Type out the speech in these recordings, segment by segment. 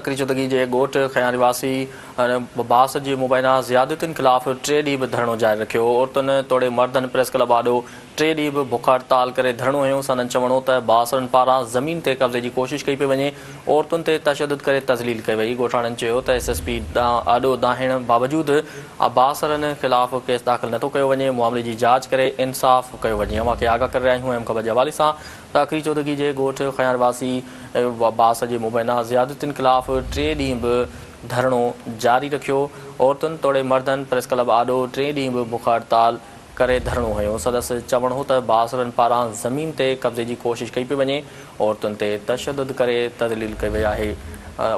اڪري چودڳي جي ڳوٺ خيان رهواسي باس جي مبينا زيادتين خلاف ٽي ڏينهن به ڌرڻو جاري رکيو. عورتن توڙي مردن پريس ڪلب آڏو ٽي ڏينهن به بک هڙتال ڪري ڌرڻو هنيو. سندن چوڻ هو ته بااثرن پاران زمين تي قبضي جي ڪوشش ڪئي پئي وڃي، عورتن تي تشدد ڪري تذليل ڪئي وئي. ڳوٺاڻن چيو ته ايس ايس پي آڏو دانهڻ باوجود بااثرن خلاف ڪيس داخل نٿو ڪيو وڃي، معاملي جي جاچ ڪري انصاف ڪيو وڃي. اوهان کي آگاهه ڪري رهيا آهيون اهم خبر جي حوالي سان ته اکري چودڳي جي ڳوٺ خيان واسي باس جي مبينا زيادتين خلاف ٽئين ڏينهن به ڌرڻو جاري رکيو، عورتن توڙي مردن پريس ڪلب آڏو ٽئين ڏينهن به بک هڙتال ڪري ڌرڻو هنيو، سندس چوڻ هو ته بااثرن پاران زمين تي قبضي جي ڪوشش ڪئي پئي وڃي، عورتن تي تشدد ڪري تذليل ڪئي وئي آهي،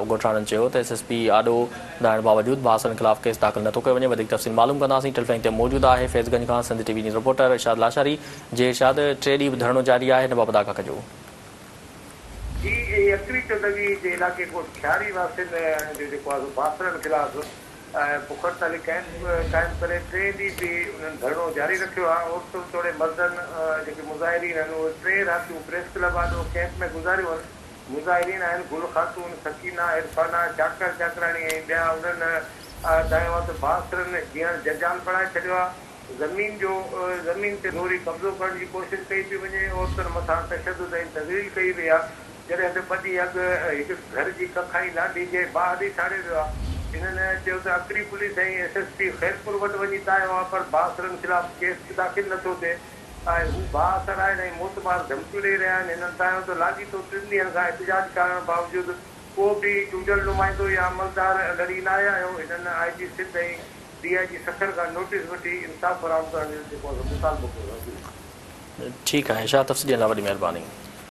ڳوٺاڻن چيو ته ايس ايس پي آڏو دانهڻ باوجود بااثرن خلاف ڪيس داخل نٿو ڪيو وڃي، وڌيڪ تفصيل معلوم ڪنداسين، ٽيليفون تي موجود آهي فيض گنج کان Sindh T V news reporter Irshad Lashari. جي ارشاد، ٽي ڏينهن به ڌرڻو جاري آهي، ان بابت آگاهه ڪجو. جي اي اڪري چودڳي جي علائقي ڳوٺ کياري واسين جو جيڪو آهي سو بااثرن خلاف بک هڙتالي ڪئمپ قائم ڪري ٽئين ڏينهن به انهن ڌرڻو جاري رکيو آهي. عورتن توڙي مردن جيڪي مظاهرين آهن اهي ٽي راتيون پريس ڪلب آڏو ڪئمپ ۾ گذاريون آهن. مظاهرين آهن گل خاتون، سڪينه، عرفانه، چاڪر چاڪراڻي ۽ ٻيا انهن دانهيو آهي ته بااثرن جيئڻ جنجال بڻائي ڇڏيو آهي. زمين جو زمين تي زوري قبضو ڪرڻ جي ڪوشش ڪئي پئي وڃي، عورتن مٿان تشدد ۽ تذليل ڪئي وئي آهي، جڏهن ته ٻه ڏينهن اڳ هڪ گهر جي ڪک ۽ لانڍي کي باهه ڏئي ساڙيو ويو آهي. هنن چيو ته اڪري police ۽ S S P Khairpur وٽ وڃي دانهيو آهي پر بااثرن خلاف ڪيس به داخل نٿو ٿئي ۽ هو بااثر آهن ۽ موتمار ڌمڪيون ڏئي رهيا آهن. هنن دانهيو ته لاڳيتو ٽن ڏينهن کان احتجاج ڪرڻ باوجود ڪو به چونڊيل نمائندو يا عملدار لڙي ناهي آيو. هنن آء جي سنڌ ۽ ڊي I جي سکر کان نوٽيس وٺي انصاف فراهم ڪرڻ جو جيڪو آهي سو مطالبو ڪيو آهي. جي. ٺيڪ آهي شاهه تفصيل ڏيڻ لاء وڏي مهرباني.